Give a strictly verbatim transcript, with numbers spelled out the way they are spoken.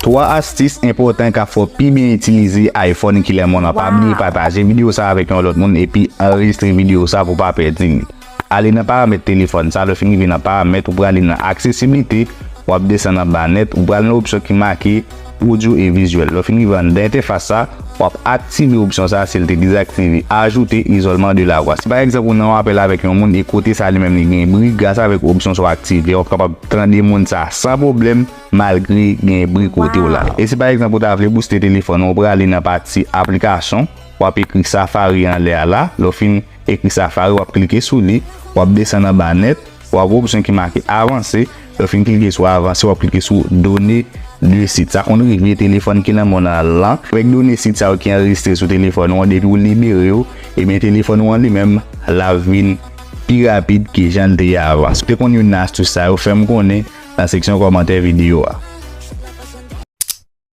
Twa astis enpòtan k ap fè w pi byen itilize iPhone kilè mond lan. Pa bliye pataje videyo sa avèk yon lòt moun epi anrejistre videyo sa pou w pa pèdi li. Ale nan paramèt telefòn sa, lè w fin rive nan paramèt, ou prale nan aksesiblite, w ap desann anba nèt, ou pral nan opsyon ki make odyo e vizyèl. Lè w fin rive anndan entèfas sa, w ap aktive opsyon sa si l te dezaktive, ajoute izolement de la voix. Si pa egzanp ou nan yon apèl avèk yon moun e kote sa li menm li gen bri, gras avèk opsyon sa w aktive, w ap kapab tande moun sa san pwoblèm malgre gen bri kote w la. E si pa egzanp ou ta vle booste telefòn ou, ou prale nan pati aplikasyon, w ap ekri Safari anlè a la. Lè w fin ekri Safari, w ap klike sou li, w ap desann anba nèt, w ap wè opsyon ki make avanse. Lè w fin klike sou avanse, w ap klike sou done de sit. Sa konn rive telefòn ki nan mond lan lan. Avèk done sit sa yo ki anrejistre sou telefòn ou an, depi w libere yo, ebyen telefòn ou an li menm, l ap vin pi rapid ke jan l te ye avan. Si w te konn youn nan astis sa yo, fè m konnen nan seksyon kòmantè videyo a.